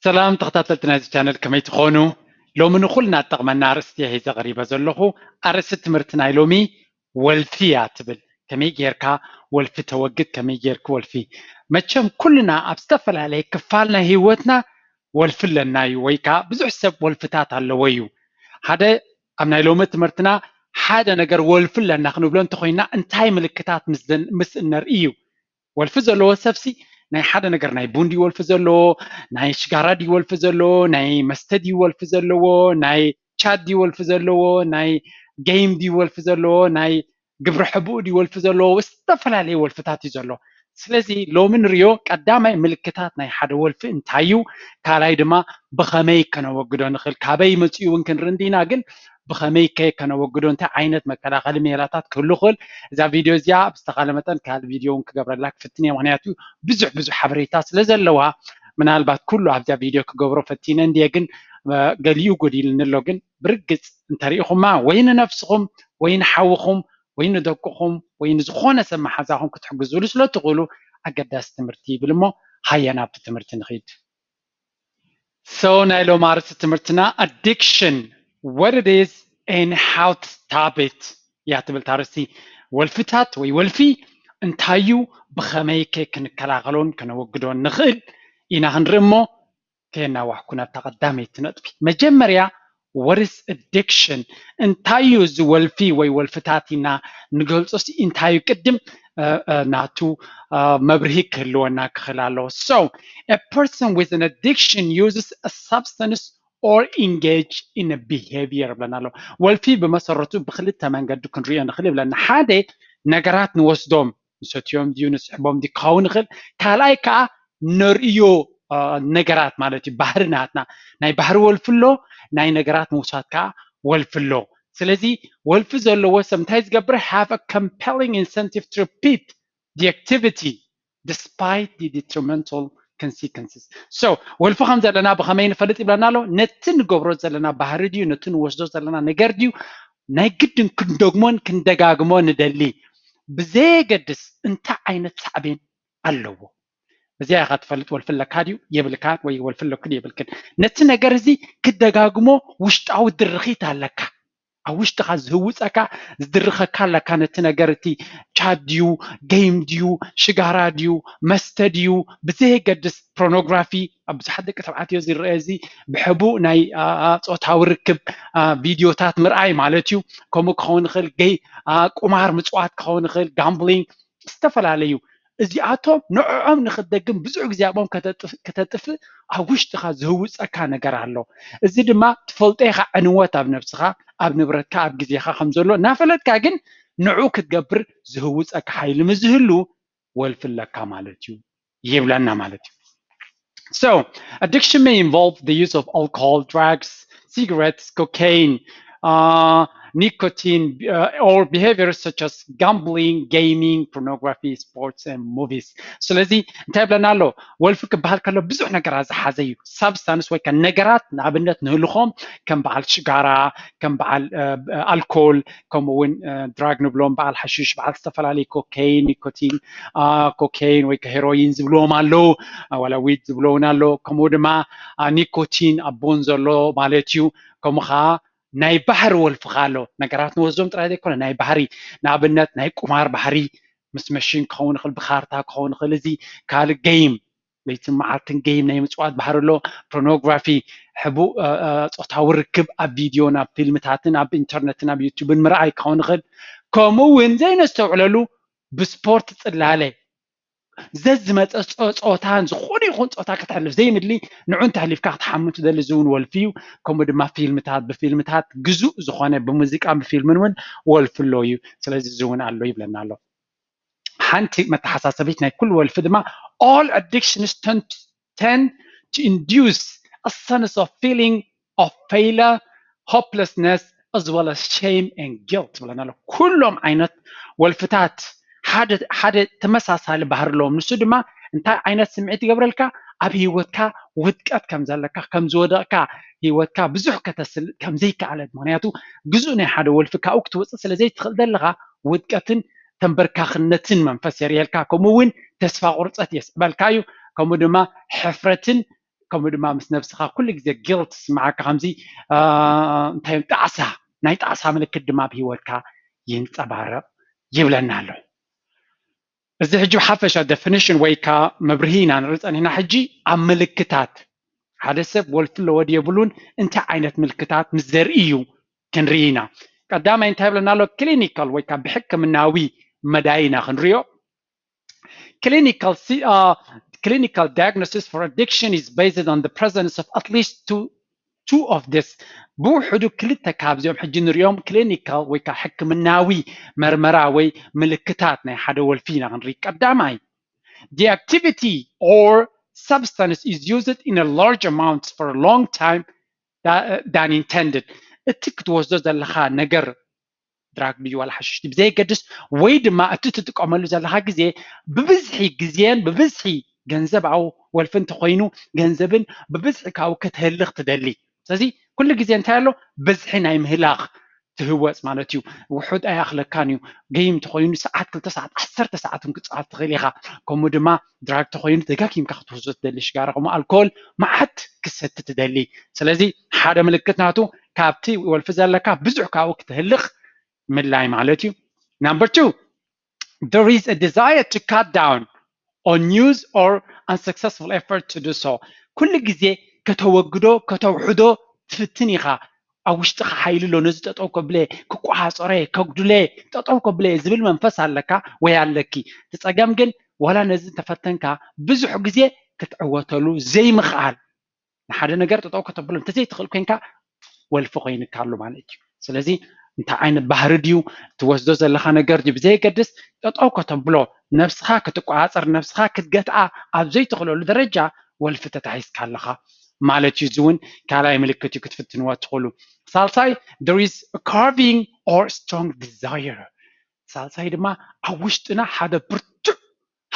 ሰላም ተኸታተልቲ ናይዚ ቻነል፣ ከመይ ትኾኑ? ሎሚ ንኹልና እትጠቕመና ኣርእስቲ እየ ሒዘ ቀሪበ ዘለኹ። ኣርእስቲ ትምህርቲ ናይ ሎሚ ወልፊ እያ ትብል። ከመይ ጌርካ ወልፊ ተወግድ፣ ከመይ ጌርክ ወልፊ። መቸም ኩልና ኣብ ዝተፈላለየ ክፋል ናይ ህይወትና ወልፊ ኣለና እዩ፣ ወይ ከዓ ብዙሕ ሰብ ወልፍታት ኣለዎ እዩ። ሓደ ኣብ ናይ ሎሚ ትምህርትና ሓደ ነገር ወልፊ ኣለና ክንብሎ እንተኾይና እንታይ ምልክታት ምስ ዘን-፣ ምስ እነርኢ እዩ? ወልፊ ዘለዎ ሰብሲ ናይ ሓደ ነገር ናይ ቡን ድዩ ወልፊ ዘለዎ፣ ናይ ሽጋራ ድዩ ወልፊ ዘለዎ፣ ናይ መስተ ድዩ ወልፊ ዘለዎ፣ ናይ ቻት ድዩ ወልፊ ዘለዎ፣ ናይ ጌም ድዩ ወልፊ ዘለዎ፣ ናይ ግብረ ሕቡእ ድዩ ወልፊ ዘለዎ፣ ዝተፈላለዩ ወልፍታት እዩ ዘሎ። ስለዚ ሎሚ ንሪኦ ቀዳማይ ምልክታት ናይ ሓደ ወልፊ እንታይ እዩ፣ ካልኣይ ድማ ብኸመይ ከነወግዶ ንኽእል፣ ካበይ መፂኡ እውን ክንርኢ እንዲና፣ ግን ብኸመይ ከ ከነወግዶ፣ እንታይ ዓይነት መከላኸሊ ሜላታት ክህሉ ይኽእል። እዛ ቪድዮ እዚኣ ብዝተኻለ መጠን ካልእ ቪድዮ እውን ክገብረላ ክፍትን እየ፣ ምኽንያቱ ብዙሕ ብዙሕ ሓበሬታ ስለ ዘለዋ፣ ምናልባት ኩሉ ኣብዚኣ ቪድዮ ክገብሮ ፈቲነ እንድየ፣ ግን እ፣ ገሊኡ ጎዲልኒ ኣሎ። ግን ብርግፅ እንተሪኢኹማ ወይ ንነብስኹም ወይ ንሓውኹም ወይ ንደቅኹም ወይ ንዝኾነ ሰብ መሓዛኹም ክትሕግዙሉ ስለ ትኽእሉ ኣገዳሲ ትምህርቲ ይብል። እሞ ሃየ ናብቲ ትምህርቲ ንኺድ። So ናይ ሎም ኣርእስቲ ትምህርትና addiction, what it is and how to stop it እያ ትብል እታ ኣርእስቲ። ወልፍታት ወይ ወልፊ እንታይ እዩ፣ ብኸመይ ከ ክንከላኸሎን ከነወግዶን ንኽእል ኢና ክንርኢ እሞ ከየናዋሕኩ ናብታ ቀዳመይቲ ነጥቢ። መጀመርያ what is addiction? እንታይ እዩ እዚ ወልፊ ወይ ወልፍታት ኢና ንገልጾ ሲ እንታይ እዩ ቅድም እ፣ እ፣ ናቱ እ፣ መብርሂ ክህልወና ክኽእል ኣለዎ። So a person with an addiction uses a substance or engage in a behavior ብለና ኣሎ። ወልፊ ብመሰረቱ ብክልተ መንገዲ ክንሪኦ ንኽእል ይብለና። ሓደ ነገራት ንወስዶም ንሰትዮም ድዩ ንስሕቦም ድዩ ክኸውን ይኽእል። ካልኣይ ከዓ ነርእዮ እ፣ ነገራት ማለት እዩ፣ ባህሪ ናትና። ናይ ባህሪ ወልፊ ኣሎ፣ ናይ ነገራት ምውሳድ ከዓ ወልፊ ኣሎ። ስለዚ ወልፊ ዘለዎ ሰብ እንታይ ዝገብር? Have a compelling incentive to repeat the activity despite the detrimental consequences. So ወልፊ ከም ዘለና ብኸመይ ንፈልጥ ይብለና ኣሎ? ነቲ ንገብሮ ዘለና ባህሪ ድዩ፣ ነቲ ንወስዶ ዘለና ነገር ድዩ፣ ናይ ግድን ክንደግሞን ክንደጋግሞ ንደሊ፣ ብዘየገድስ እንታይ ዓይነት ሳዕቤን ኣለዎ። እዚኣ ኢኻ ትፈልጥ፣ ወልፊ ኣለካ ድዩ የብልካ፣ ወይ ወልፊ ኣለኩ ድዩ የብልክን። ነቲ ነገር እዚ ክደጋግሞ ውሽጣዊ ድርኺት ኣለካ። ኣብ ውሽጥኻ ዝህውፀካ፣ ዝድርኸካ ኣለካ ነቲ ነገር። እቲ ቻት ድዩ፣ ጌም ድዩ፣ ሽጋራ ድዩ፣ መስተ ድዩ፣ ብዘየገድስ ፖርኖግራፊ፣ ኣብ ብዙሓት ደቂ ተባዕትዮ ዝረአ እዚ ብሕቡእ ናይ ኣ፣ ኣ፣ ጾታዊ ርክብ ኣ፣ ቪድዮታት ምርኣይ ማለት እዩ። ከምኡ ክኸውን ይኽእል፣ ገይ ኣ፣ ቁማር ምፅዋት ክኸውን ይኽእል፣ ጋምብሊንግ፣ ዝተፈላለዩ። እዚኣቶም ንዕዖም ንኽትደግም ብዙሕ ግዜ ኣብኦም ከተጥፍ-፣ ከተጥፍእ ኣብ ውሽጥኻ ዝህውፀካ ነገር ኣሎ። እዚ ድማ ትፈልጦ ኢኻ፣ ዕንወት ኣብ ነብስኻ፣ ኣብ ንብረትካ፣ ኣብ ግዜኻ ከም ዘሎ እናፈለጥካ ግን ንዑ ክትገብር ዝህውፀካ ሓይሊ ምስ ዝህሉ ወልፊ ኣለካ ማለት እዩ ይብለና ማለት እዩ። So addiction may involve the use of alcohol, drugs, cigarettes, cocaine, uh, nicotine, uh, or behaviors such as gambling, gaming, pornography, sports, and movies. ስለዚ እንታይ ይብለና ኣሎ? ወልፊ ክበሃል ከሎ ብዙሕ ነገራት ዝሓዘ እዩ። ሳብስታንስ ወይ ከ ነገራት፣ ንኣብነት ንህልኾም ከም በዓል ሽጋራ፣ ከም በዓል እ፣ ኣልኮል፣ ከምኡ እውን እ፣ ድራግ ንብሎም፣ በዓል ሓሽሽ፣ በዓል ዝተፈላለዩ ኮኬይን፣ ኒኮቲን ኣ፣ ኮኬይን ወይ ከ ሄሮይን ዝብልዎም ኣለዉ። ኣ፣ ዋላ ዊድ ዝብሎ እውን ኣሎ። ከምኡ ድማ ኣ፣ ኒኮቲን ኣብ ቡን ዘሎ ማለት እዩ። ከምኡ ኸዓ ናይ ባህሪ ወልፊ ኸዓ ኣሎ። ነገራት ንወስዶም ጥራይ ዘይኮነ ናይ ባህሪ፣ ንኣብነት ናይ ቁማር ባህሪ፣ ምስ መሽን ክኸውን ይኽእል፣ ብካርታ ክኸውን ይኽእል፣ እዚ ካልእ ጌም፣ ለይትን መዓልትን ጌም ናይ ምፅዋት ባህሪ ኣሎ። ፖርኖግራፊ፣ ሕቡእ ጾታዊ ርክብ ኣብ ቪድዮን ኣብ ፊልምታትን ኣብ ኢንተርነትን ኣብ ዩቱብን ምርኣይ ክኸውን ይኽእል። ከምኡ እውን ዘይነስተውዕለሉ ብስፖርት ፅላለ ዘዝመፀ ፆታን ዝኾነ ይኹን ፆታ ከተሕልፍ ዘይምድሊ፣ ንዑ እንተሕሊፍካ ክትሓሙ ትደሊ፣ እዚ እውን ወልፊ እዩ። ከምኡ ድማ ፊልምታት፣ ብፊልምታት ግዙእ ዝኾነ፣ ብሙዚቃን ብፊልምን እውን ወልፊ ኣሎ እዩ። ስለዚ እዚ እውን ኣሎ ይብለና ኣሎ። ሓንቲ መተሓሳሰቢት ናይ ኩሉ ወልፊ ድማ all addictions tend to induce a sense of feeling of failure, hopelessness, as well as shame and guilt ብለና ኣሎ። ኩሎም ዓይነት ወልፍታት ሓደ ሓደ ተመሳሳሊ ባህሪ ኣለዎም። ንሱ ድማ እንታይ ዓይነት ስምዒት ይገብረልካ? ኣብ ህይወትካ ውድቀት ከም ዘለካ፣ ከም ዝወደቕካ፣ ህይወትካ ብዙሕ ከተስልጥ ከም ዘይከኣለት። ምኽንያቱ ግዙእ ናይ ሓደ ወልፊ ካብኡ ክትወፅእ ስለ ዘይትኽእል ዘለኻ ውድቀትን ተንበርካኽነትን መንፈስ የርእየልካ። ከምኡ እውን ተስፋ ቁርፀት የስዕበልካ እዩ። ከምኡ ድማ ሕፍረትን ከምኡ ድማ ምስ ነብስኻ ኩሉ ግዜ guilt ዝስምዓካ ከምዚ እንታይ ጣዕሳ ናይ ጣዕሳ ምልክት ድማ ኣብ ህይወትካ ይንጸባረቕ ይብለና ኣሎ። እዚ ሕጂ ብሓፈሻ definition ወይ ከኣ መብርሂ ኢና ንርኢ ጸኒሕና። ሕጂ ኣብ ምልክታት ሓደ ሰብ ወልፊ ኣለዎ ድዩ የብሉን እንታይ ዓይነት ምልክታት ምስ ዘርኢ እዩ ክንርኢ ኢና። ቀዳማይ እንታይ ይብለና ኣሎ? ክሊኒካል ወይ ከኣ ብሕክምናዊ መዳይ ኢና ክንሪኦ። Clinical, uh, clinical diagnosis for addiction is based on the presence of at least two two of this. ብውሕዱ ክልተ ካብዚኦም ሕጂ ንሪኦም ክሊኒካል ወይ ከዓ ሕክምናዊ መርመራ ወይ ምልክታት ናይ ሓደ ወልፊ ኢና ክንርኢ። ቀዳማይ the activity or substance is used in a large amount for a long time than intended። እቲ ክትወስዶ ዘለካ ነገር ድራግ ድዩ ዋላ ሓሽሽ ድዩ ብዘየገድስ ወይ ድማ እቲ ትጥቀመሉ ዘለካ ግዜ ብብዝሒ ግዜን ብብዝሒ ገንዘብ ኣብኡ ወልፊ እንተኮይኑ ገንዘብን ብብዝሒ ካብኡ ክትህልኽ ትደሊ። ስለዚ ኩሉ ግዜ እንታይ ኣሎ ብዝሒ ናይ ምህላኽ ትህወፅ ማለት እዩ። ውሑድ ኣይኣኽለካን እዩ። ገይም እንተኮይኑ ሰዓት ክልተ ሰዓት ዓሰርተ ሰዓት እውን ክትፃወት ትኽእል ኢኻ። ከምኡ ድማ ድራግ ተኮይኑ ደጋጊምካ ክትወስዶ ትደሊ ሽጋራ ከምኡ ኣልኮል መዓት ክሰቲ ትደሊ። ስለዚ ሓደ ምልክት ናቱ ካብቲ ወልፊ ዘለካ ብዙሕ ካብኡ ክትህልኽ ምድላይ ማለት እዩ። Number two, there is a desire to cut down on use or unsuccessful effort to do so. ኩሉ ግዜ ከተወግዶ ከተውሕዶ ትፍትን ኢኻ። ኣብ ውሽጥኻ ሓይሊ ኣሎ ነዚ ጠጠው ከብለ ክቆሃፀረ ከጉድለ ጠጠው ከብለ ዝብል መንፈስ ኣለካ ወይ ኣለኪ። እቲ ፀገም ግን ዋላ ነዚ እንተፈተንካ ብዙሕ ግዜ ክትዕወተሉ ዘይምኽኣል ንሓደ ነገር ጠጠው ከተብሎ እንተዘይትኽእል ኮይንካ ወልፊ ኮይንካ ኣሎ ማለት እዩ። ስለዚ እንታይ ዓይነት ባህሪ ድዩ ትወስዶ ዘለካ ነገር ድዩ ብዘየገድስ ጠጠው ከተብሎ ነብስኻ ክትቆፃፀር ነብስኻ ክትገትኣ ኣብ ዘይትኽእለሉ ደረጃ ወልፊ ተታሒዝካ ኣለኻ ማለት እዩ። እዚ እውን ካልኣይ ምልክት እዩ ክትፍትንዎ ትኽእሉ። ሳልሳይ there is craving or strong desire። ሳልሳይ ድማ ኣብ ውሽጥና ሓደ ብርቱዕ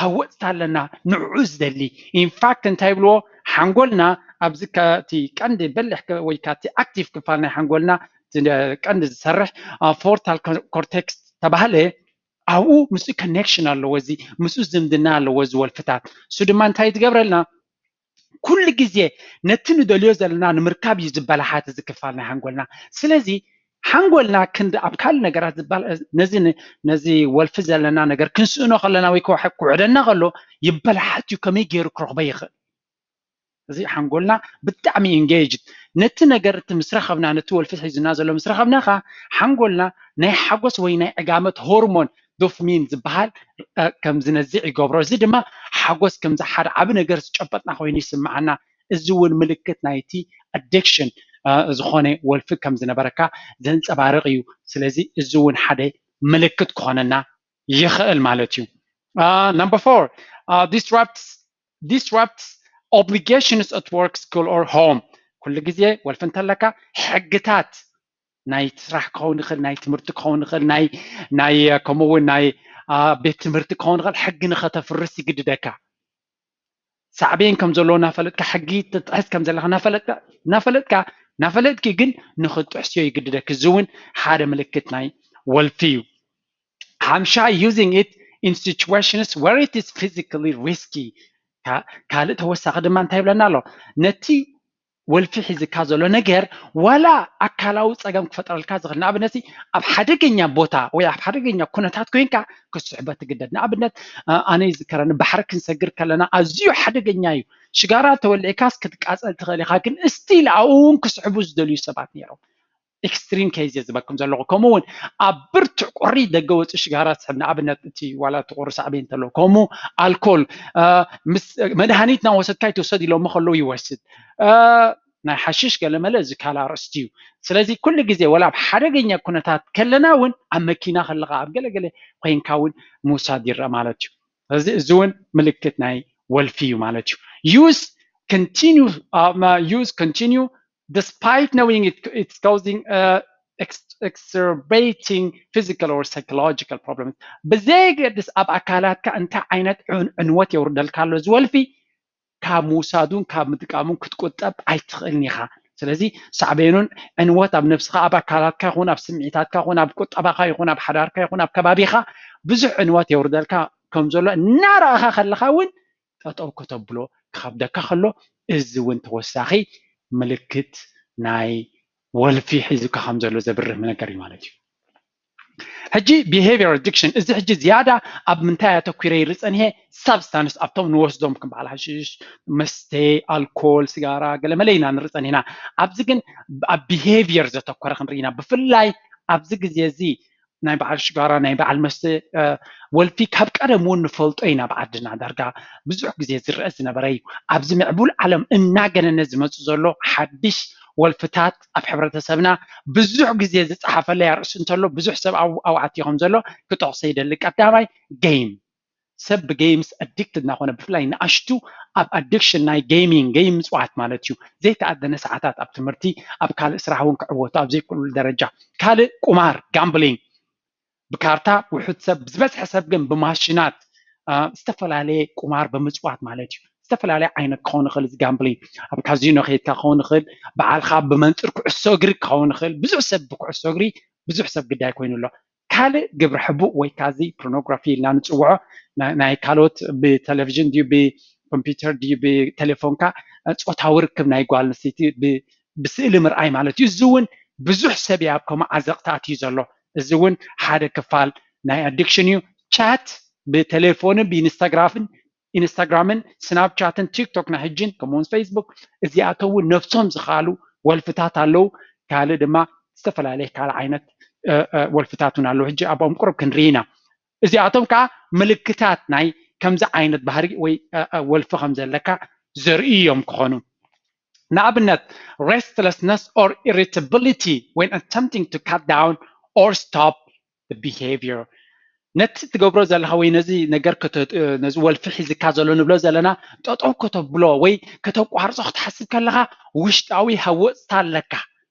ሃወፅታ ኣለና ንዕኡ ዝደሊ። ኢንፋክት እንታይ ይብልዎ ሓንጎልና ኣብዚ እቲ ቀንዲ በሊሕ ወይ እቲ ኣክቲቭ ክፋል ናይ ሓንጎልና ቀንዲ ዝሰርሕ ፎርታል ኮርቴክስ ተባህለ ኣብኡ ምስኡ ኮኔክሽን ኣለዎ እዚ ምስኡ ዝምድና ኣለዎ እዚ ወልፍታት እሱ ድማ እንታይ ትገብረልና ኩሉ ግዜ ነቲ ንደልዮ ዘለና ንምርካብ እዩ ዝበላሓት እዚ ክፋል ናይ ሓንጎልና ስለዚ ሓንጎልና ክንዲ ኣብ ካልእ ነገራት ዝበል ነዚ ነዚ ወልፊ ዘለና ነገር ክንስእኖ ከለና ወይ ክውሕደና ከሎ ይበላሓት እዩ ከመይ ገይሩ ክረኽቦ ይኽእል እዚ ሓንጎልና ብጣዕሚ ኢንጌጅድ ነቲ ነገር እቲ ምስ ረኸብና ነቲ ወልፊ ሒዙና ዘሎ ምስ ረኸብና ከ ሓንጎልና ናይ ሓጎስ ወይ ናይ ዕጋመት ሆርሞን ዶፍሚን ዝበሃል ከም ዝነዝዕ ይገብሮ እዚ ድማ ሓጎስ ከምዚ ሓደ ዓቢ ነገር ዝጨበጥና ኮይኑ ይስምዓና እዚ እውን ምልክት ናይቲ ኣዲክሽን ዝኾነ ወልፊ ከም ዝነበረካ ዘንፀባርቕ እዩ ስለዚ እዚ እውን ሓደ ምልክት ክኾነና ይኽእል ማለት እዩ number four disrupts disrupts obligations at work school or home ኩሉ ግዜ ወልፊ እንተለካ ሕግታት ናይ ስራሕ ክኸውን ይኽእል ናይ ትምህርቲ ክኸውን ይኽእል ናይ ናይ ከምኡ እውን ናይ ቤት ትምህርቲ ክኸውን ይኽእል ሕጊ ንኸተፍርስ ይግድደካ ሳዕቤን ከም ዘለዎ እናፈለጥካ ሕጊ ትጥሕስ ከም ዘለካ እናፈለጥካ እናፈለጥካ እናፈለጥኪ ግን ንኽጥሕስዮ ይግድደክ እዚ እውን ሓደ ምልክት ናይ ወልፊ እዩ ሓምሻ using it in situations where it is physically risky ካልእ ተወሳኺ ድማ እንታይ ይብለና ኣሎ ነቲ ወልፊ ሒዝካ ዘሎ ነገር ዋላ ኣካላዊ ፀገም ክፈጥረልካ ዝኽእል ንኣብነት ኣብ ሓደገኛ ቦታ ወይ ኣብ ሓደገኛ ኩነታት ኮይንካ ክስሕቦ ትግደድ ንኣብነት ኣነ ይዝከረኒ ባሕሪ ክንሰግር ከለና ኣዝዩ ሓደገኛ እዩ ሽጋራ ተወሊዕካስ ክትቃፀል ትኽእል ኢኻ ግን እስቲል ኣብኡ እውን ክስሕቡ ዝደልዩ ሰባት ነይሮም ኤክስትሪም ኬዝ እየ ዝበኩም ዘለኹ ከምኡ እውን ኣብ ብርቱዕ ቁሪ ደገ ወፂ ሽጋራ ስሕብ ንኣብነት እቲ ዋላ እቲ ቁሪ ሳዕቤን እንተለዎ ከምኡ ኣልኮል መድሃኒት ናወሰድካ ይትወሰድ ኢሎሞ ከለዉ ይወስድ ናይ ሓሽሽ ገለመለ እዚ ካልእ ኣርእስቲ እዩ ስለዚ ኩሉ ግዜ ወላ ኣብ ሓደገኛ ኩነታት ከለና እውን ኣብ መኪና ከለካ ኣብ ገለገለ ኮይንካ እውን ምውሳድ ይረአ ማለት እዩ ስለዚ እዚ እውን ምልክት ናይ ወልፊ እዩ ማለት እዩ use continue uh, use continue despite knowing it, it's causing uh, exacerbating physical or psychological problems ብዘየገድስ ኣብ ኣካላትካ እንታይ ዓይነት ዕንወት የውርደልካ ኣሎ ዝወልፊ ካብ ምውሳዱን ካብ ምጥቃሙን ክትቁጠብ ኣይትኽእልን ኢኻ ስለዚ ሳዕቤኑን ዕንወት ኣብ ነብስኻ ኣብ ኣካላትካ ይኹን ኣብ ስምዒታትካ ይኹን ኣብ ቁጠባኻ ይኹን ኣብ ሓዳርካ ይኹን ኣብ ከባቢኻ ብዙሕ ዕንወት የውርደልካ ከም ዘሎ እናረኣኻ ከለኻ እውን ጠጠው ከተብሎ ክኸብደካ ከሎ፣ እዚ እውን ተወሳኺ ምልክት ናይ ወልፊ ሒዙካ ከም ዘሎ ዘብርህ ነገር እዩ ማለት እዩ። ሕጂ behavior addiction፣ እዚ ሕጂ ዝያዳ ኣብ ምንታይ ኣተኲረ ይርኢ ጸኒሐ? ሳብስታንስ፣ ኣብቶም ንወስዶም ከም በዓል ሓሽሽ፣ መስተ፣ ኣልኮል፣ ስጋራ፣ ገለመለ ኢና ንርኢ ጸኒሕና። ኣብዚ ግን ኣብ behavior ዘተኮረ ክንርኢ ኢና። ብፍላይ ኣብዚ ግዜ እዚ ናይ በዓል ሽጋራ፣ ናይ በዓል መስተ ወልፊ ካብ ቀደም እውን ንፈልጦ ኢና። ኣብ ዓድና ዳርጋ ብዙሕ ግዜ ዝረአ ዝነበረ እዩ። ኣብዚ ምዕቡል ዓለም እናገነነ ዝመጽእ ዘሎ ሓድሽ ወልፍታት ኣብ ሕብረተሰብና ብዙሕ ግዜ ዝጸሓፈለይ ኣርእስቲ እንተሎ፣ ብዙሕ ሰብ ኣብኡ ኣትዩ ከም ዘሎ ክጠቕሶ ይደሊ። ቀዳማይ፣ ጌም። ሰብ ብጌምስ ኣዲክትድ እናኾነ፣ ብፍላይ ንኣሽቱ ኣብ ኣዲክሽን ናይ ጌሚንግ፣ ጌም ምጽዋት ማለት እዩ። ዘይተኣደነ ሰዓታት ኣብ ትምህርቲ፣ ኣብ ካልእ ስራሕ እውን ክዕወቱ ኣብ ዘይክእሉ ደረጃ። ካልእ፣ ቁማር፣ ጋምብሊንግ፣ ብካርታ ውሑድ ሰብ፣ ዝበዝሐ ሰብ ግን ብማሽናት፣ አ፣ ዝተፈላለየ ቁማር ብምጽዋት ማለት እዩ። ዝተፈላለየ ዓይነት ክኸውን ይኽእል፣ እዚ ጋምብሊንግ ኣብ ካዚኖ ከይድካ ክኸውን ይኽእል፣ በዓልኻ ብመንጽር ኩዕሶ እግሪ ክኸውን ይኽእል። ብዙሕ ሰብ ብኩዕሶ እግሪ ብዙሕ ሰብ ግዳይ ኮይኑ ኣሎ። ካልእ ግብረ ሕቡእ ወይ ካዚ ፖርኖግራፊ ኢልና ንጽውዖ፣ ና-፣ ናይ ካልኦት ብቴሌቪዥን ድዩ ብኮምፒውተር ድዩ ብቴሌፎንካ ጾታዊ ርክብ ናይ ጓል ኣንስተይቲ ብ-፣ ብስእሊ ምርኣይ ማለት እዩ። እዚ እውን ብዙሕ ሰብ እዩ ኣብ ከምኡ ዓዘቕቲ ኣትዩ ዘሎ። እዚ እውን ሓደ ክፋል ናይ ኣዲክሽን እዩ። ቻት ብቴሌፎንን ብኢንስታግራፍን፣ ኢንስታግራምን ስናፕቻትን ቲክቶክ ናይ ሕጅን ከምኡውን ፌስቡክ፣ እዚኣቶም እውን ነብሶም ዝኻሉ ወልፍታት ኣለዉ። ካልእ ድማ ዝተፈላለየ ካልእ ዓይነት፣ እ፣ እ፣ ወልፍታት እውን ኣለዉ። ሕጂ ኣብኦም ቁሩብ ክንርኢ ኢና። እዚኣቶም ከዓ ምልክታት ናይ ከምዚ ዓይነት ባህሪ ወይ፣ እ፣ እ፣ ወልፊ ከም ዘለካ ዘርእዩ እዮም ክኾኑ። ንኣብነት፣ restlessness or irritability when attempting to cut down or stop the behavior። ነቲ ትገብሮ ዘለኻ ወይ ነዚ ነገር ከተ-፣ ነዚ ወልፊ ሒዝካ ዘሎ ንብሎ ዘለና ጠጠው ከተብሎ ወይ ከተቋርጾ ክትሓስብ ከለኻ ውሽጣዊ ሃወጽታ ኣለካ።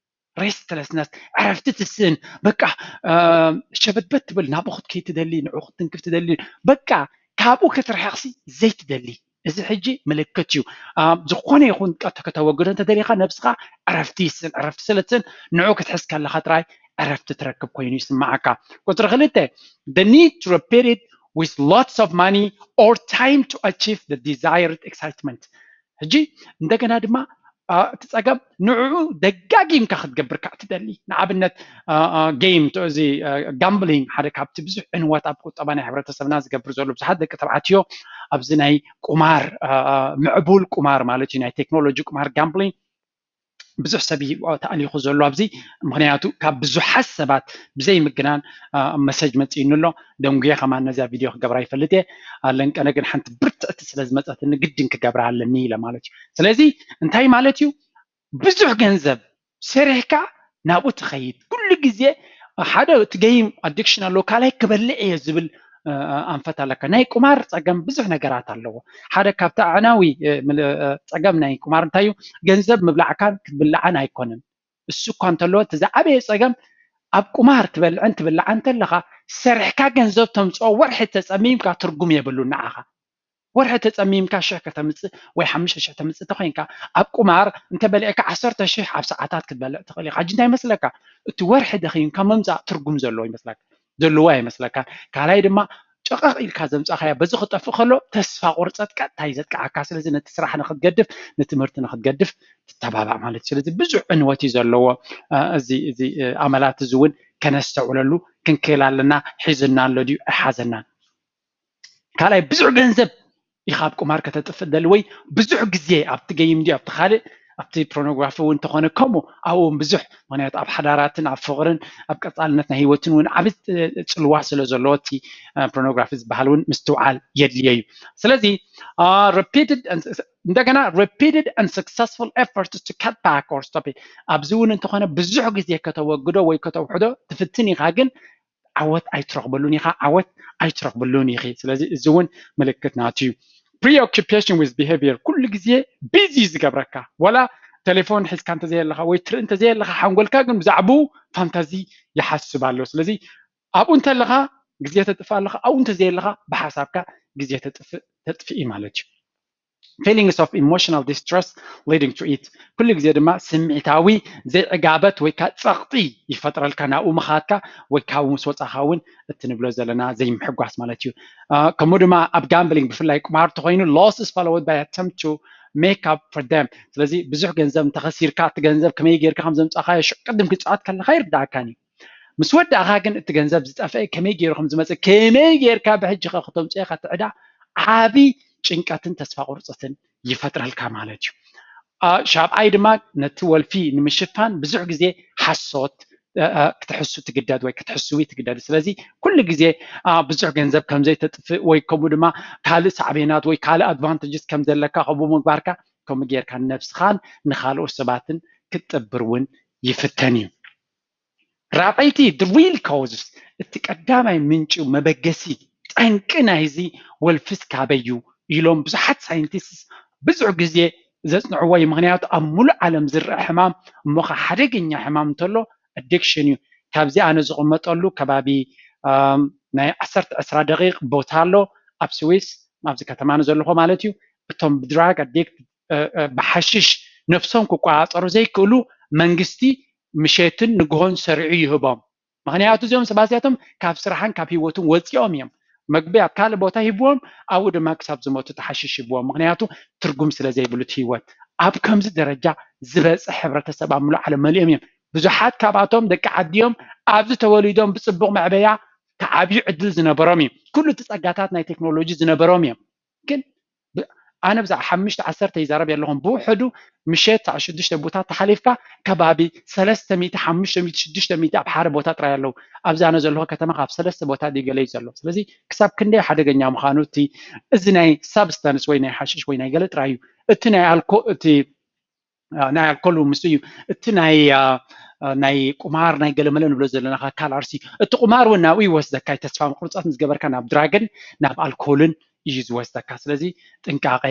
ሬስትለስነስ፣ ዕረፍቲ ትስእን። በቃ፣ እ፣ ሸበትበት ትብል፣ ናብኡ ክትከይድ ትደሊ፣ ንዕኡ ክትትንክፍ ትደሊ። በቃ፣ ካብኡ ክትርሕቕሲ ዘይትደሊ። እዚ ሕጂ ምልክት እዩ። እ፣ ዝኾነ ይኹን ቀ-፣ ከተወግዶ እንተደሊኻ ነብስኻ ዕረፍቲ ይስእን። ዕረፍቲ ስለ ትስእን፣ ንዕኡ ክትሕዝ ከለኻ ጥራይ ዕረፍቲ ትረክብ ኮይኑ ይስምዓካ። ቁጽሪ ክልተ፣ the need to repeat it with lots of money or time to achieve the desired excitement። ሕጂ እንደገና ድማ፣ አ፣ እቲ ጸገም ንዕኡ ደጋጊምካ ክትገብር ከዓ ትደሊ። ንኣብነት፣ አ፣ አ፣ ጌም፣ እቲ፣ እዚ፣ አ፣ ጋምብሊንግ ሓደ ካብቲ ብዙሕ ዕንወት ኣብ ቁጠባ ናይ ሕብረተሰብና ዝገብር ዘሎ። ብዙሓት ደቂ ተባዕትዮ ኣብዚ ናይ ቁማር፣ አ፣ አ፣ ምዕቡል ቁማር ማለት እዩ፣ ናይ ቴክኖሎጂ ቁማር ጋምብሊንግ ብዙሕ ሰብ እዩ ተኣሊኹ ዘሎ ኣብዚ። ምኽንያቱ ካብ ብዙሓት ሰባት ብዘይ ምግናን፣ አ፣ መሰጅ መጺኡኒ ኣሎ። ደንጉየ ከማን ነዚኣ ቪድዮ ክገብራ ይፈልጥ እየ። ኣለንቀነ ግን ሓንቲ ብርትዕቲ ስለ ዝመጸትኒ ግድን ክገብራ ኣለኒ ኢለ ማለት እዩ። ስለዚ እንታይ ማለት እዩ? ብዙሕ ገንዘብ ሰሪሕካ ናብኡ ትኸይድ። ኩሉ ግዜ ሓደ እቲ ገይም ኣዲክሽን ኣለዎ፣ ካልኣይ ክበልዕ እየ ዝብል፣ እ፣ ኣንፈት ኣለካ። ናይ ቁማር ጸገም ብዙሕ ነገራት ኣለዎ። ሓደ ካብቲ ኣዕናዊ፣ እ፣ ምል-፣ እ፣ ጸገም ናይ ቁማር እንታይ እዩ? ገንዘብ ምብላዕካን ክትብልዓን ኣይኮነን። እሱ እኳ እንተሎ፣ እቲ ዝዓበየ ጸገም ኣብ ቁማር ትበልዕን ትብልዓን እንተለኻ፣ ሰሪሕካ ገንዘብ ተምጽኦ፣ ወርሒ ተጸሚምካ ትርጉም የብሉን ንዓኻ። ወርሒ ተጸሚምካ ሽሕ ከተምጽእ ወይ ሓሙሽተ ሽሕ ተምጽእ እንተኾይንካ፣ ኣብ ቁማር እንተበሊዕካ ዓሰርተ ሽሕ ኣብ ሰዓታት ክትበልዕ ትኽእል ኢኻ። ሕጂ እንታይ ይመስለካ? እቲ ወርሒ ደኺምካ ምምጻእ ትርጉም ዘለዎ ይመስለካ? ዘለዎ ኣይመስለካን። ካልኣይ ድማ ጨቐቕ ኢልካ ዘምጻኻዮ በዚ ክጠፍእ ከሎ ተስፋ ቁርጸት ቀጥታ እዩ ዘጥቅዓካ። ስለዚ ነቲ ስራሕ ንኽትገድፍ፣ ንትምህርቲ ንኽትገድፍ ትተባባዕ ማለት እዩ። ስለዚ ብዙሕ ዕንወት እዩ ዘለዎ። እ፣ እዚ፣ እዚ፣ እ፣ ኣመላት እዚ እውን ከነስተውዕለሉ ክንክእል ኣለና። ሒዝና ኣሎ ድዩ ኣይሓዘናን? ካልኣይ ብዙሕ ገንዘብ ኢኻ ኣብ ቁማር ከተጥፍእ ደሊ ወይ ብዙሕ ግዜ ኣብቲ ገይም ድዩ ኣብቲ ካልእ ኣብቲ ፖርኖግራፊ እውን እንተኾነ ከምኡ ኣብኡ እውን ብዙሕ፣ ምኽንያቱ ኣብ ሓዳራትን ኣብ ፍቕርን ኣብ ቀጻልነት ናይ ህይወትን እውን ዓቢ ጽልዋ ስለ ዘለዎ እቲ፣ እ፣ ፖርኖግራፊ ዝበሃል እውን ምስትውዓል የድልዮ እዩ። ስለዚ፣ እ፣ repeated and፣ እንደገና repeated and successful efforts to cut back or stop it፣ ኣብዚ እውን እንተኾነ ብዙሕ ግዜ ከተወግዶ ወይ ከተውሕዶ ትፍትን ኢኻ፣ ግን ዓወት ኣይትረኽበሉን ኢኻ፣ ዓወት ኣይትረኽብሉን ኢኺ። ስለዚ እዚ እውን ምልክት ናቱ እዩ። Preoccupation with behavior፣ ኩሉ ግዜ ቢዚ ዝገብረካ፣ ዋላ ቴሌፎን ሒዝካ እንተዘየለኻ ወይ ትርኢ እንተዘየለኻ፣ ሓንጎልካ ግን ብዛዕባኡ ፋንታዚ ይሓስብ ኣሎ። ስለዚ ኣብኡ እንተለኻ ግዜ ተጥፍእ ኣለኻ፣ ኣብኡ እንተዘየለኻ ብሓሳብካ ግዜ ተጥፍእ፣ ተጥፍኢ ማለት እዩ። Feelings of emotional distress leading to it፣ ኩሉ ግዜ ድማ ስምዒታዊ ዘይዕጋበት ወይ ከዓ ጸቕጢ ይፈጥረልካ፣ ናብኡ ምኻድካ ወይ ካብኡ ምስ ወጻኻ እውን እቲ ንብሎ ዘለና ዘይምሕጓስ ማለት እዩ። አ፣ ከምኡ ድማ ኣብ ጋምብሊንግ ብፍላይ ቁማር ተኾይኑ፣ losses followed by attempt to make up for them። ስለዚ ብዙሕ ገንዘብ እንተኸሲርካ እቲ ገንዘብ ከመይ ጌርካ ከም ዘምጻኻዮ ሽዑ ቅድም ክትጻወት ከለኻ ይርዳእካን እዩ። ምስ ወዳእኻ ግን እቲ ገንዘብ ዝጠፍአ ከመይ ገይሩ ከም ዝመጽእ፣ ከመይ ጌርካ ብሕጂ ኸ ክተምጽኦ ኢኻ እቲ ዕዳ፣ ዓቢ ጭንቀትን ተስፋ ቁርጸትን ይፈጥረልካ ማለት እዩ። ሻብዓይ ድማ ነቲ ወልፊ ንምሽፋን ብዙሕ ግዜ ሓሶት ክትሕሱ ትግደድ ወይ ክትሕስዊ ትግደድ። ስለዚ ኩሉ ግዜ ብዙሕ ገንዘብ ከም ዘይተጥፍእ ወይ ከምኡ ድማ ካልእ ሳዕቤናት ወይ ካልእ ኣድቫንቴጅስ ከም ዘለካ ከምኡ ምግባርካ ከምኡ ጌርካ ንነብስኻን ንኻልኦት ሰባትን ክትጥብር እውን ይፍተን እዩ። ራብዐይቲ the real causes፣ እቲ ቀዳማይ ምንጪ መበገሲ ጠንቂ ናይዚ ወልፍስ ካበይ እዩ ኢሎም ብዙሓት ሳይንቲስትስ ብዙሕ ግዜ ዘጽንዕዎ እዩ። ምክንያቱ ኣብ ሙሉእ ዓለም ዝረአ ሕማም እሞ ኸዓ ሓደገኛ ሕማም እንተሎ ኣዲክሽን እዩ። ካብዚ ኣነ ዝቕመጠሉ ከባቢ ናይ ዓሰርተ ዕስራ ደቂቕ ቦታ ኣሎ ኣብ ስዊስ ኣብዚ ከተማ ንዘለኹ ማለት እዩ። እቶም ብድራግ ኣዲክት ብሓሽሽ ነብሶም ክቆፃፀሩ ዘይክእሉ መንግስቲ ምሸትን ንግሆን ሰሪዑ ይህቦም። ምክንያቱ እዚኦም ሰባት እዚኣቶም ካብ ስራሕን ካብ ህይወትን ወፂኦም እዮም። መግቢ ኣብ ካልእ ቦታ ሂብዎም ኣብኡ ድማ ክሳብ ዝሞቱ ተሓሽሽ ሂብዎም። ምክንያቱ ትርጉም ስለ ዘይብሉ እቲ ህይወት ኣብ ከምዚ ደረጃ ዝበፅሕ ሕብረተሰብ ኣብ ምሉእ ዓለም መሊኦም እዮም። ብዙሓት ካብኣቶም ደቂ ዓዲ እዮም። ኣብዚ ተወሊዶም ብፅቡቕ መዕበያ ክዓብዩ ዕድል ዝነበሮም እዩ። ኩሉ እቲ ፀጋታት ናይ ቴክኖሎጂ ዝነበሮም እዮም። ግን ኣነ ብዛዕ ሓሙሽተ ዓሰርተ ይዛረብ የለኹም። ብውሕዱ ምሸት ሳዕ ሽዱሽተ ቦታ ተሓሊፍካ ከባቢ ሰለስተ ሚእቲ፣ ሓሙሽተ ሚእቲ፣ ሽዱሽተ ሚእቲ ኣብ ሓደ ቦታ ጥራይ ኣለዉ። ኣብዚ ኣነ ዘለኹ ከተማ ካብ ሰለስተ ቦታ ድዩ ገለ እዩ ዘሎ። ስለዚ ክሳብ ክንደይ ሓደገኛ ምዃኑ እቲ እዚ ናይ ሳብስታንስ ወይ ናይ ሓሽሽ ወይ ናይ ገለ ጥራይ እዩ። እቲ ናይ ኣልኮ እቲ ናይ ኣልኮል ምስ እዩ እቲ ናይ ናይ ቁማር ናይ ገለመለ ንብሎ ዘለና ካል ኣርሲ እቲ ቁማር እውን ናብኡ ይወስደካ። ተስፋ ምቁርፃት ምስ ገበርካ ናብ ድራግን ናብ ኣልኮልን እዩ ዝወስደካ። ስለዚ ጥንቃቐ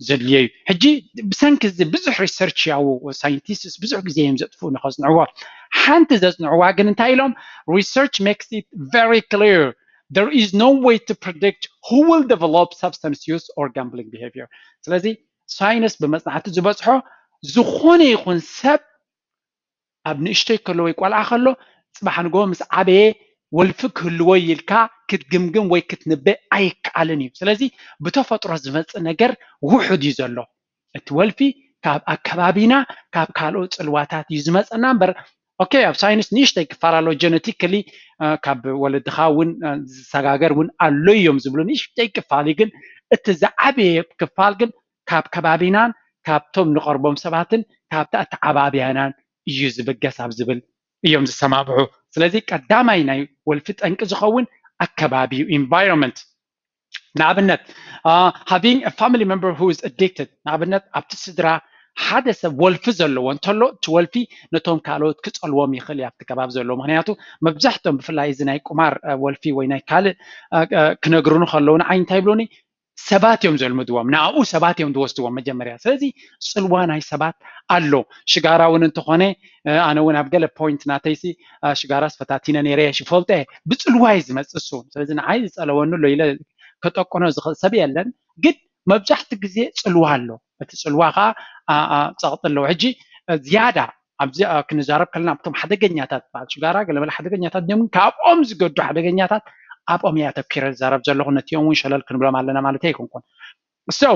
ዘድልዮ እዩ። ሕጂ ብሰንኪ እዚ ብዙሕ ሪሰርች ያው ሳይንቲስትስ ብዙሕ ግዜ እዮም ዘጥፍኡ ንኸጽንዕዎ። ሓንቲ ዘጽንዕዋ ግን እንታይ ኢሎም? Research makes it very clear there is no way to predict who will develop substance use or gambling behavior። ስለዚ ሳይንስ ብመጽናዕቲ ዝበጽሖ ዝኾነ ይኹን ሰብ ኣብ ንእሽተይ ከሎ ወይ ቆልዓ ከሎ ጽባሕ ንግሆ ምስ ዓበየ ወልፊ ክህልዎ ኢልካ ክትግምግም ወይ ክትንበ ኣይከኣልን እዩ። ስለዚ ብተፈጥሮ ዝመጽእ ነገር ውሑድ እዩ ዘሎ። እቲ ወልፊ ካብ ኣከባቢና ካብ ካልኦት ጽልዋታት እዩ ዝመጸና እምበር ኦኬ ኣብ ሳይንስ ንእሽተይ ክፋል ኣሎ ጀነቲክሊ ካብ ወለድኻ እውን ዝሰጋገር እውን ኣሎ እዮም ዝብሉ ንእሽተይ ክፋል እዩ። ግን እቲ ዝዓበየ ክፋል ግን ካብ ከባቢናን ካብቶም ንቐርቦም ሰባትን ካብቲ ኣተዓባብያናን እዩ ዝብገስ ኣብ ዝብል እዮም ዝሰማምዑ። ስለዚ ቀዳማይ ናይ ወልፊ ጠንቂ ዝኸውን ኣከባቢ እዩ፣ ኢንቫይሮንመንት። ንኣብነት having a family member who is addicted፣ ንኣብነት ኣብቲ ስድራ ሓደ ሰብ ወልፊ ዘለዎ እንተሎ እቲ ወልፊ ነቶም ካልኦት ክፀልዎም ይኽእል እዩ ኣብቲ ከባቢ ዘለዎ። ምክንያቱ መብዛሕትኦም ብፍላይ እዚ ናይ ቁማር ወልፊ ወይ ናይ ካልእ ክነግሩኒ ከለዉ ንዓይ እንታይ ይብሉኒ ሰባት እዮም ዘልምድዎም፣ ንኣኡ ሰባት እዮም ዝወስድዎም መጀመርያ። ስለዚ ፅልዋ ናይ ሰባት ኣሎ። ሽጋራ እውን እንተኾነ ኣነ እውን ኣብ ገለ ፖይንት ናተይሲ ሽጋራስ ፈታቲነ ነይረ እየ ይፈልጦ እየ። ብፅልዋ እዩ ዝመፅእ እሱ። ስለዚ ንዓይ ዝፀለወኒ ኣሎ ኢለ ከጠቅኖ ዝኽእል ሰብ የለን። ግን መብዛሕትኡ ግዜ ፅልዋ ኣሎ። እቲ ፅልዋ ከዓ ፀቕጢ ኣለዎ። ሕጂ ዝያዳ ኣብዚ ክንዛረብ ከለና ኣብቶም ሓደገኛታት በዓል ሽጋራ ገለመለ ሓደገኛታት እዮም። ካብኦም ዝገዱ ሓደገኛታት ኣብኦም እየ ኣተኪረ ዝዛረብ ዘለኹ። ነቲኦም እውን ሸለል ክንብሎም ኣለና ማለት ኣይኮንኩን። So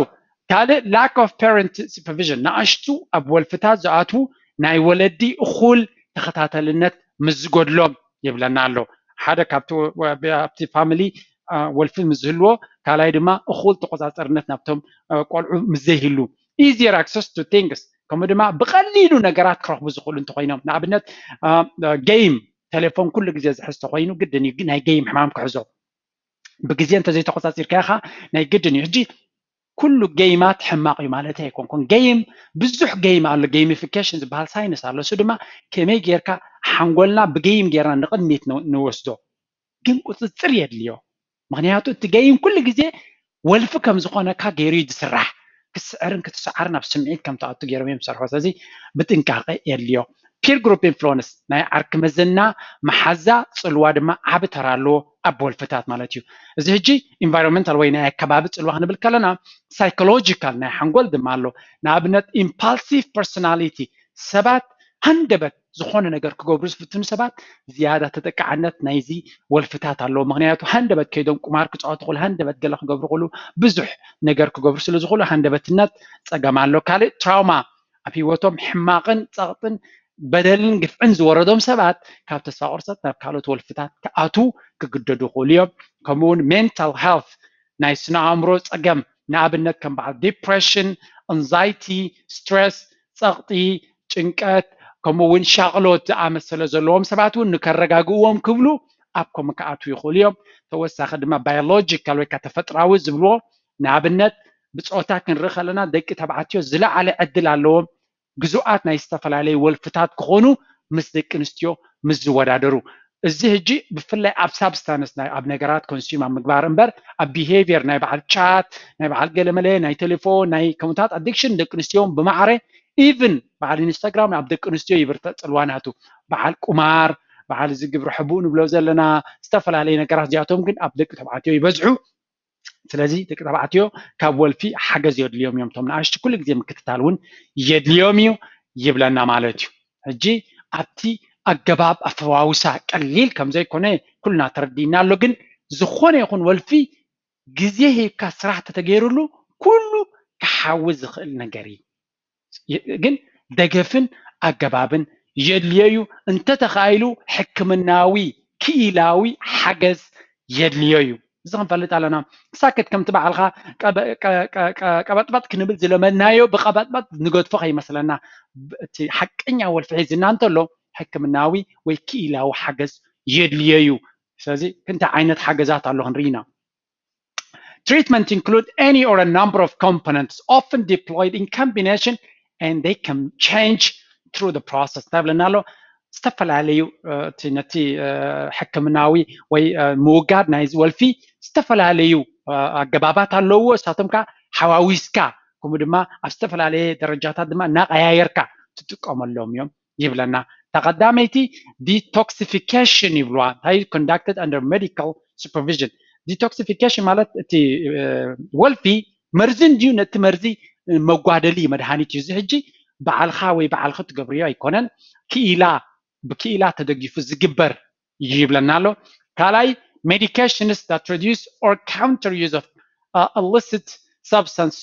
ካልእ lack of parent supervision፣ ንኣሽቱ ኣብ ወልፍታት ዝኣትዉ ናይ ወለዲ እኹል ተኸታተልነት ምስ ዝጎድሎም ይብለና ኣሎ። ሓደ ካብቲ ኣብቲ ፋሚሊ ወልፊ ምስ ዝህልዎ፣ ካልኣይ ድማ እኹል ተቆፃፀርነት ናብቶም ቆልዑ ምስ ዘይህሉ easier access to things፣ ከምኡ ድማ ብቐሊሉ ነገራት ክረኽቡ ዝኽእሉ እንተኮይኖም፣ ንኣብነት ጌይም ቴሌፎን ኩሉ ግዜ ዝሕዝ ተኮይኑ ግድን እዩ ናይ ጌይም ሕማም ክሕዞ። ብግዜ እንተዘይተቆፃፂርካዮ ከዓ ናይ ግድን እዩ። ሕጂ ኩሉ ጌይማት ሕማቕ እዩ ማለት ኣይኮንኩን። ጌይም ብዙሕ ጌይም ኣሎ፣ ጌይሚፊኬሽን ዝበሃል ሳይንስ ኣሎ። እሱ ድማ ከመይ ጌርካ ሓንጎልና ብጌይም ጌርና ንቕድሚት ንወስዶ፣ ግን ቁፅፅር የድልዮ። ምክንያቱ እቲ ጌይም ኩሉ ግዜ ወልፊ ከም ዝኾነካ ገይሩ እዩ ዝስራሕ። ክትስዕርን ክትሰዓርን ኣብ ስምዒት ከም ትኣቱ ገይሮም እዮም ዝሰርሑ። ስለዚ ብጥንቃቐ የድልዮ። ፒር ግሩፕ ኢንፍሉወንስ፣ ናይ ዓርኪ መዘና መሓዛ ፅልዋ ድማ ዓቢ ተራ ኣለዎ ኣብ ወልፍታት ማለት እዩ። እዚ ሕጂ ኢንቫይሮንመንታል ወይ ናይ ኣከባቢ ፅልዋ ክንብል ከለና ሳይኮሎጂካል ናይ ሓንጎል ድማ ኣሎ። ንኣብነት ኢምፓልሲቭ ፐርሶናሊቲ፣ ሰባት ሃንደበት ዝኾነ ነገር ክገብሩ ዝፍትኑ ሰባት ዝያዳ ተጠቃዕነት ናይዚ ወልፍታት ኣለዎ። ምክንያቱ ሃንደበት ከይዶም ቁማር ክፃወቱ ክሉ፣ ሃንደበት ገለ ክገብሩ ክሉ፣ ብዙሕ ነገር ክገብሩ ስለ ዝኽእሉ ሃንደበትነት ፀገም ኣሎ። ካልእ ትራውማ ኣብ ህይወቶም ሕማቕን ፀቕጥን በደልን ግፍዕን ዝወረዶም ሰባት ካብ ተስፋ ቁርፀት ናብ ካልኦት ወልፍታት ክኣትዉ ክግደዱ ይኽእሉ እዮም። ከምኡ እውን ሜንታል ሄልት ናይ ስነ ኣእምሮ ፀገም ንኣብነት ከም በዓል ዲፕሬሽን፣ ኣንዛይቲ፣ ስትረስ፣ ፀቕጢ፣ ጭንቀት ከምኡ እውን ሻቕሎት ዝኣመሰለ ዘለዎም ሰባት እውን ንከረጋግእዎም ክብሉ ኣብ ከምኡ ክኣትዉ ይኽእሉ እዮም። ተወሳኺ ድማ ባዮሎጂካል ወይ ከዓ ተፈጥራዊ ዝብልዎ ንኣብነት ብፆታ ክንርኢ ከለና ደቂ ተባዕትዮ ዝለዓለ ዕድል ኣለዎም ግዙኣት ናይ ዝተፈላለዩ ወልፍታት ክኾኑ ምስ ደቂ ኣንስትዮ ምስ ዝወዳደሩ። እዚ ሕጂ ብፍላይ ኣብ ሳብስታንስ ኣብ ነገራት ኮንሱም ኣብ ምግባር እምበር ኣብ ቢሄቪየር ናይ በዓል ቻት ናይ በዓል ገለመለ ናይ ቴሌፎን ናይ ከምታት ኣዲክሽን ደቂ ኣንስትዮ ብማዕረ ኢቭን በዓል ኢንስታግራም ኣብ ደቂ ኣንስትዮ ይብርተዕ ፅልዋናቱ በዓል ቁማር በዓል እዚ ግብሪ ሕቡእ ንብሎ ዘለና ዝተፈላለዩ ነገራት እዚኣቶም ግን ኣብ ደቂ ተባዕትዮ ይበዝሑ። ስለዚ ደቂ ተባዕትዮ ካብ ወልፊ ሓገዝ የድልዮም እዮም። እቶም ንኣሽቱ ኩሉ ግዜ ምክትታል እውን የድልዮም እዩ ይብለና ማለት እዩ። ሕጂ ኣብቲ ኣገባብ ኣፈዋውሳ ቀሊል ከም ዘይኮነ ኩልና ተረዲእና ኣሎ። ግን ዝኾነ ይኹን ወልፊ ግዜ ሂብካ ስራሕ ተተገይሩሉ ኩሉ ክሓዊ ዝኽእል ነገር እዩ። ግን ደገፍን ኣገባብን የድልዮ እዩ። እንተተኻኢሉ ሕክምናዊ ክኢላዊ ሓገዝ የድልዮ እዩ። እዚ ክንፈልጥ ኣለና። ሳክት ከምቲ በዓልኻ ቀበጥበጥ ክንብል ዝለመድናዮ ብቀበጥበጥ ንገድፎ ከይመስለና። እቲ ሓቀኛ ወልፊ ሒዝና እንተሎ ሕክምናዊ ወይ ክኢላዊ ሓገዝ የድልዮ እዩ። ስለዚ ክንታይ ዓይነት ሓገዛት ኣሎ ክንርኢ ኢና። Treatment include any or a number of components often deployed in combination and they can change through the process እንታይ ብለና ኣሎ? ዝተፈላለዩ ነቲ ሕክምናዊ ወይ ምውጋድ ናይ ወልፊ ዝተፈላለዩ ኣገባባት ኣለውዎ። እሳቶም ከዓ ሓዋዊስካ ከምኡ ድማ ኣብ ዝተፈላለየ ደረጃታት ድማ እናቀያየርካ ትጥቀመሎም እዮም ይብለና። እታ ቀዳመይቲ ዲቶክሲፊኬሽን ይብልዋ። እንታይ conducted under medical supervision። ዲቶክሲፊኬሽን ማለት እቲ ወልፊ መርዚ እንድዩ፣ ነቲ መርዚ መጓደሊ መድሃኒት እዩ። እዚ ሕጂ በዓልኻ ወይ በዓልኺ ትገብርዮ ኣይኮነን፣ ክኢላ ብክኢላ ተደጊፉ ዝግበር እዩ ይብለና ኣሎ። ካልኣይ medications that reduce or counter use of illicit substance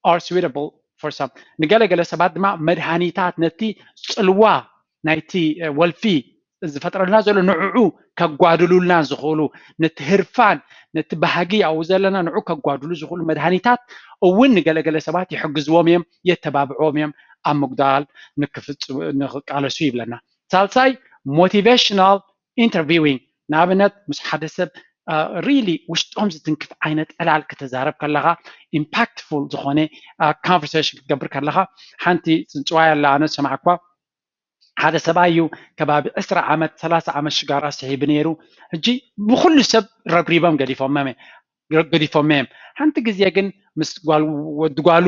are suitable for some። ንገለገለ ሰባት ድማ መድሃኒታት ነቲ ፅልዋ ናይቲ ወልፊ ዝፈጥረልና ዘሎ ንዕዑ ከጓድሉልና ዝኽእሉ፣ ነቲ ህርፋን ነቲ ባህጊ ኣብኡ ዘለና ንዑ ከጓድሉ ዝኽእሉ መድሃኒታት እውን ንገለገለ ሰባት ይሕግዝዎም እዮም፣ የተባብዕዎም እዮም ኣብ ምጉዳል ንክቃለሱ ይብለና። ሳልሳይ motivational interviewing፣ ንኣብነት ምስ ሓደ ሰብ ሪሊ ውሽጦም ዝትንክፍ ዓይነት ዕላል ክተዛረብ ከለኻ ኢምፓክትፉል ዝኾነ ኮንቨርሴሽን ክትገብር ከለኻ ሓንቲ ፅንፅዋይ ኣላ ኣነ ዝሰማዕኳ ሓደ ሰብኣይ እዩ ከባቢ ዕስራ ዓመት ሰላሳ ዓመት ሽጋራ ስሒቡ ነይሩ። ሕጂ ብኩሉ ሰብ ረብሪቦም ገዲፎም ገዲፎም እዮም። ሓንቲ ግዜ ግን ምስ ጓል ወዲ ጓሉ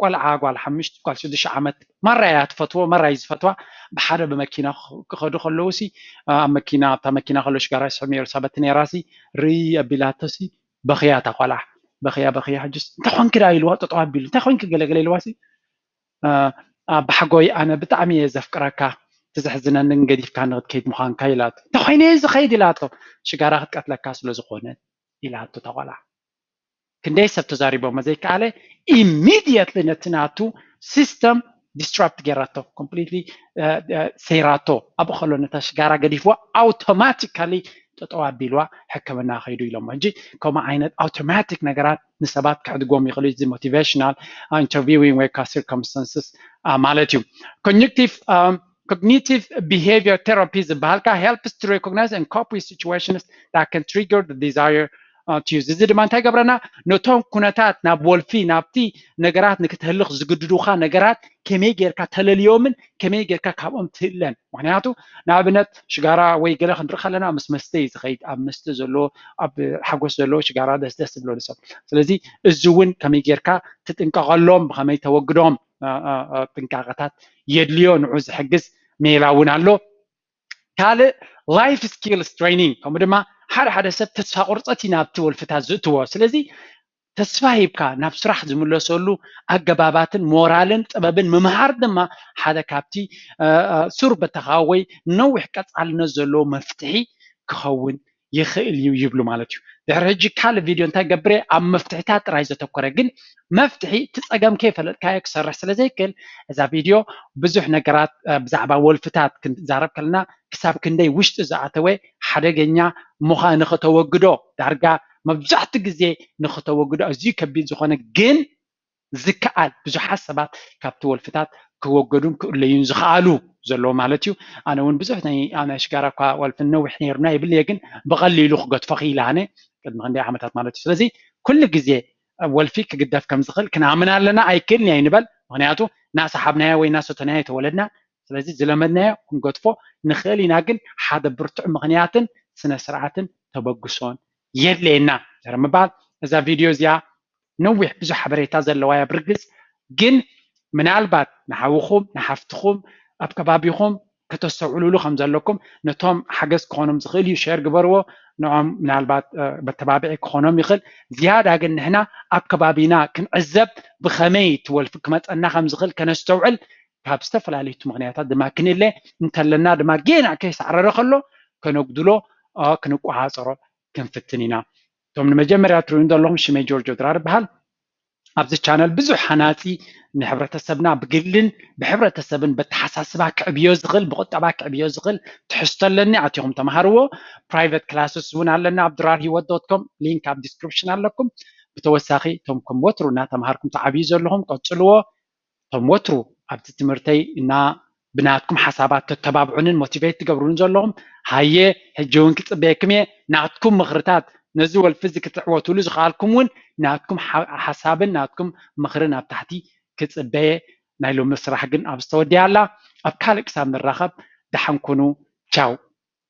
ቆልዓ ጓል ሓሙሽተ ጓል ሽዱሽተ ዓመት ማራ እያ ትፈትዎ ማራ እዩ ዝፈትዋ። ብሓደ ብመኪና ክኸዱ ከለዉ ሲ ኣብ መኪና ኣብታ መኪና ከሎ ሽጋራ ይስሕብ ነይሩ። ሳበቲ ነይራ ሲ ርኢ ኣቢላቶ ሲ በኽያ እታ ቆልዓ በኽያ በኽያ ሕጅስ እንታይ ኮንኪ ዳ ኢልዋ ጠጠው ኣቢሉ እንታይ ኮንኪ ገለገለ ኢልዋ ሲ ኣባሓጎይ ኣነ ብጣዕሚ እየ ዘፍቅረካ እቲ ዘሕዝነኒ ግን ገዲፍካኒ ክትከይድ ምዃንካ ኢላቶ። እንታይ ኮይነ እየ ዝኸይድ ኢላቶ። ሽጋራ ክትቀትለካ ስለ ዝኾነ ኢላቶ እታ ቆልዓ። ክንደይ ሰብ ተዛሪቦሞ ዘይከኣለ ኢሚድየትሊ ነቲ ናቱ ሲስተም ዲስራፕት ገይራቶ ኮምፕሊትሊ ሰይራቶ። ኣብኡ ከሎ ነታ ሽጋራ ገዲፍዋ ኣውቶማቲካሊ ጠጠው ኣቢልዋ ሕክምና ከይዱ ኢሎሞ። ሕጂ ከምኡ ዓይነት ኣውቶማቲክ ነገራት ንሰባት ከዕድጎም ይኽእሉ። እዚ ሞቲቬሽናል ኢንተርቪዊንግ ወይ ከዓ ሲርከምስታንስስ ማለት እዩ። ኮግኒቲቭ cognitive behavior therapy ዝበሃል ከዓ helps to recognize and cope with situations that can trigger the desire to use። እዚ ድማ እንታይ ገብረና ነቶም ኩነታት ናብ ወልፊ ናብቲ ነገራት ንክትህልኽ ዝግድዱካ ነገራት ከመይ ጌርካ ተለልዮምን ከመይ ጌርካ ካብኦም ትእለን። ምክንያቱ ንኣብነት ሽጋራ ወይ ገለ ክንርኢ ከለና ምስ መስተ እዩ ዝኸይድ። ኣብ መስተ ዘሎ ኣብ ሓጎስ ዘሎ ሽጋራ ደስ ደስ ዝብለሉ ሰብ። ስለዚ እዚ እውን ከመይ ጌርካ ትጥንቀቐሎም ብኸመይ ተወግዶም ጥንቃቐታት የድልዮ። ንዑ ዝሕግዝ ሜላ እውን ኣሎ። ካልእ ላይፍ ስኪልስ ትሬኒንግ ከምኡ ድማ ሓደ ሓደ ሰብ ተስፋ ቁርፀት እዩ ናብቲ ወልፍታት ዝእትዎ። ስለዚ ተስፋ ሂብካ ናብ ስራሕ ዝምለሰሉ ኣገባባትን ሞራልን ጥበብን ምምሃር ድማ ሓደ ካብቲ ሱር በተኻ ወይ ነዊሕ ቀፃልነት ዘለዎ መፍትሒ ክኸውን ይኽእል እዩ ይብሉ ማለት እዩ። ድሕሪ ሕጂ ካልእ ቪድዮ እንታይ ገብረ ኣብ መፍትሒታት ጥራይ ዘተኮረ ግን መፍትሒ እቲ ፀገም ከይፈለጥካዮ ክሰርሕ ስለ ዘይክእል እዛ ቪድዮ ብዙሕ ነገራት ብዛዕባ ወልፍታት ክንዛረብ ከለና ክሳብ ክንደይ ውሽጢ ዝኣተወ ሓደገኛ ምዃ ንኽተወግዶ ዳርጋ መብዛሕትኡ ግዜ ንኽተወግዶ ኣዝዩ ከቢድ ዝኾነ ግን ዝከኣል ብዙሓት ሰባት ካብቲ ወልፍታት ክወገዱን ክእለዩን ዝኸኣሉ ዘለዎ ማለት እዩ። ኣነ እውን ብዙሕ ናይ ኣናሽ ጋራ እኳ ወልፍን ነዊሕ ነይሩና ይብል እየ ግን ብቐሊሉ ክገድፎ ክኢለ ኣነ ቅድሚ ክንደይ ዓመታት ማለት እዩ። ስለዚ ኩሉ ግዜ ወልፊ ክግደፍ ከም ዝኽእል ክንኣምን ኣለና ኣይክእልን እየ ኣይንበል። ምክንያቱ እናሰሓብናዮ ወይ እናሰተናዮ ተወለድና። ስለዚ ዝለመድናዮ ክንገድፎ ንኽእል ኢና፣ ግን ሓደ ብርቱዕ ምኽንያትን ስነ ስርዓትን ተበግሶን የድልየና። ዘረ ምባል እዛ ቪድዮ እዚኣ ነዊሕ ብዙሕ ሓበሬታ ዘለዋ እያ ብርግፅ፣ ግን ምናልባት ንሓውኹም ንሓፍትኹም ኣብ ከባቢኹም ከተስተውዕሉሉ ከም ዘለኩም ነቶም ሓገዝ ክኾኖም ዝኽእል እዩ ሸር ግበርዎ። ንዖም ምናልባት መተባብዒ ክኾኖም ይኽእል። ዝያዳ ግን ንሕና ኣብ ከባቢና ክንዕዘብ ብኸመይ እቲ ወልፊ ክመፀና ከም ዝኽእል ከነስተውዕል ካብ ዝተፈላለዩ ምኽንያታት ድማ ክንእለ እንተለና ድማ ጌና ከይሳዕረረ ከሎ ከነጉድሎ ክንቆፃፀሮ ክንፍትን ኢና። እቶም ንመጀመርያ ትርእዩ ዘለኹም ሽመይ ጆርጆ ድራር ይበሃል። ኣብዚ ቻነል ብዙሕ ሃናፂ ንሕብረተሰብና ብግልን ብሕብረተሰብን በተሓሳስባ ክዕብዮ ዝኽእል ብቁጠባ ክዕብዮ ዝኽእል ትሕዝቶ ኣለኒ፣ ኣቲኹም ተምሃርዎ። ፕራይቨት ክላስስ እውን ኣለና ኣብ ድራር ሂወት ዶት ኮም፣ ሊንክ ኣብ ዲስክሪፕሽን ኣለኩም። ብተወሳኺ እቶም ከም ወትሩ እናተምሃርኩም ትዓብዩ ዘለኹም ቀፅልዎ። እቶም ወትሩ ኣብቲ ትምህርተይ እና ብናትኩም ሓሳባት ተተባብዑንን ሞቲቬት ትገብሩን ዘለኹም ሃየ ሕጂ እውን ክፅበየኩም እየ። ናትኩም ምኽርታት ነዚ ወልፊ እዚ ክትዕወቱሉ ዝኸኣልኩም እውን ናትኩም ሓሳብን ናትኩም ምኽርን ኣብ ታሕቲ ክፅበየ። ናይ ሎሚ ስራሕ ግን ኣብ ዝተወዲያ ኣላ። ኣብ ካልእ ክሳብ ንራኸብ ደሓን ኩኑ። ቻው።